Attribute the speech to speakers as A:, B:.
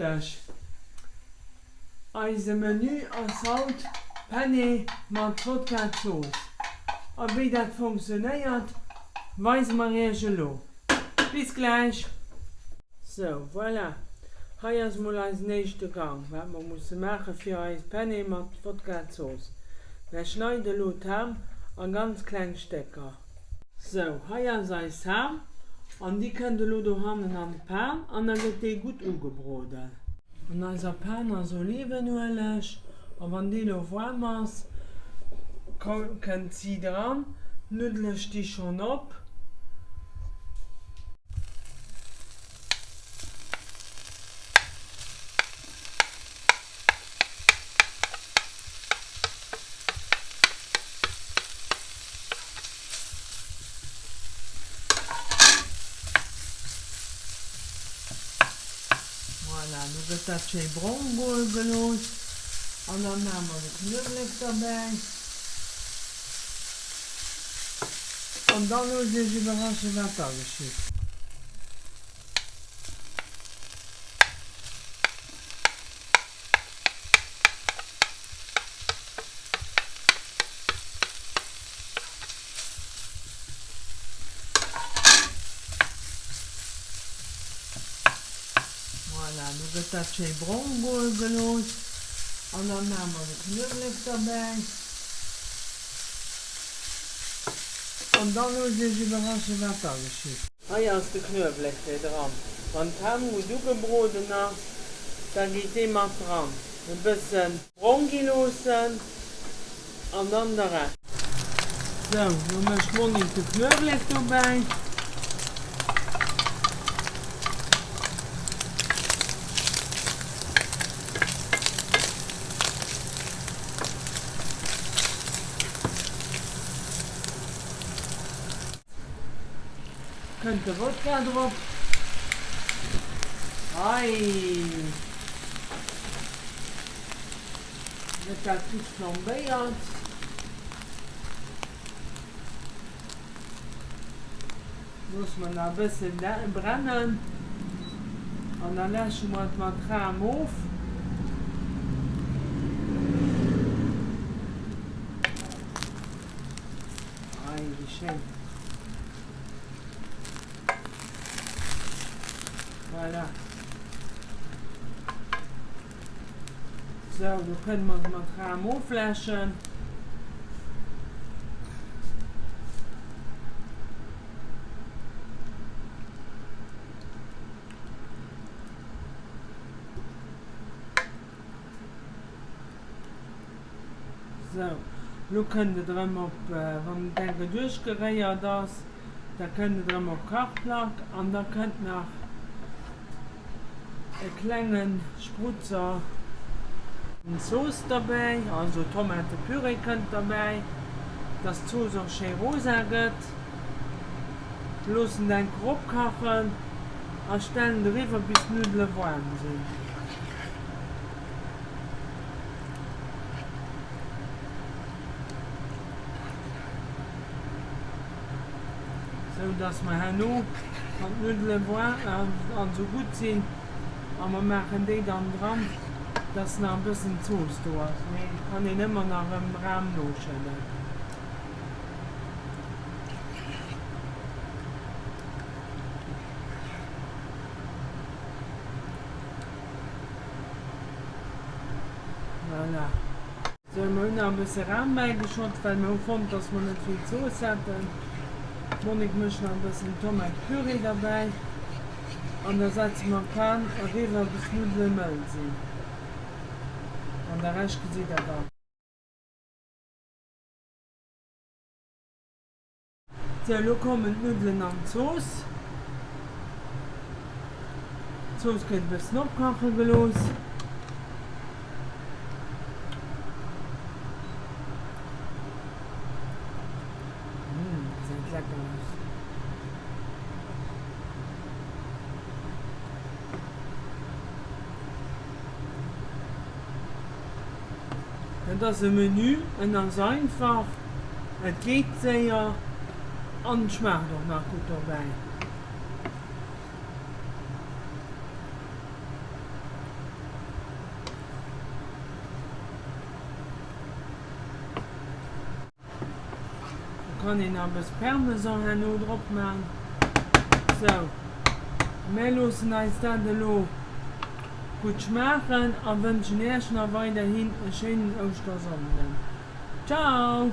A: Dech. Eise Menü ass haut Penne mat Wodka Zooss. A wéi dat funktionéiert, weise mer iech elo. Bis gläich! Sou, voilà, hei ass mol eisen éischte Gang, wat mer musse maache fir eis Penne mat Wodka Zooss. Mer schneide lo d'Ham a ganz kleng Stécker. Sou, hei ass eis Ham an déi kënnt elo dohannen an d'Pan an da gëtt déi gutt ugebroden. An eiser Pan ass Olivenueleg a wann dee lo waarm ass, kënnt si dran. D'Nuddele sti schonn op. Voilà, lo gëtt dat schéi brong goe gelooss an dann maache mer de Knuewelek derbäi. An da loosst iech iwwerraschen, wat da geschitt. Voilà, lo gëtt dat schéi brong goe gelooss an dann maache mer de Knuewelek derbäi. An da loosst iech iwwerraschen, wat da geschitt. Hei ass de Knuewelek fir dran. Wann d'Ham gutt ugebroden ass, da geet dee mat dran. E bëssen brong gi loossen an dann de Rescht. Sou, lo mécht d'Monique de Knuewelek dobäi. Kënnt de Wodka drop. Hei gëtt dat gutt flambéiert. Loosse mer nach e bëssen brennen an da läsche mer et mat Ram of. Ei, wéi schéin. Voilà. Sou, lo kënne mer se mat Ram ofläschen. Sou, lo kënnt et erëm op, wann et enke duerchgeréiert ass, da kënnt et erëm op d'Kachplack an da kënnt nach e klenge Sprutzer Zooss derbäi, also Tomatepüree kënnt derbäi, dass d'Zooss och schéi rosa gëtt. Loossen et enke eropkachen a stellen et eriwwer bis d'Nuddele waarm sinn. Sou dass mer herno, wann d'Nuddelen also gutt sinn, a mer maachen déi dann dran, dass nach e bëssen Zooss do ass. Mee et kann een ëmmer nach erëm Ram noschëdden. Voilà. Sou, mer hunn nach e bësse Ram bäigeschott, well mer hu fonnt, dass mer net vill Zooss hätten. D'Monique mécht nach e bëssen Tomatepüree derbäi an da setze mer d'Pan eriwwer bis d'Nuddele mëll sinn. An de Rescht gesitt der dann. Sou, elo kommen d'Nuddelen an d'Zooss. D'Zooss gëtt e bëssen opkache gelooss. Mmh, gesäit lecker aus. Dat ass e Menü, en ass einfach, et geet séier an et schmaacht och nach gutt dobäi. Kann een nach e bësse Parmesan herno drop man. Sou, mär loossen eis dat elo gutt schmaachen a wënschen Äech nach weiderhin e schéinen Ouschtersonnden. Ciao!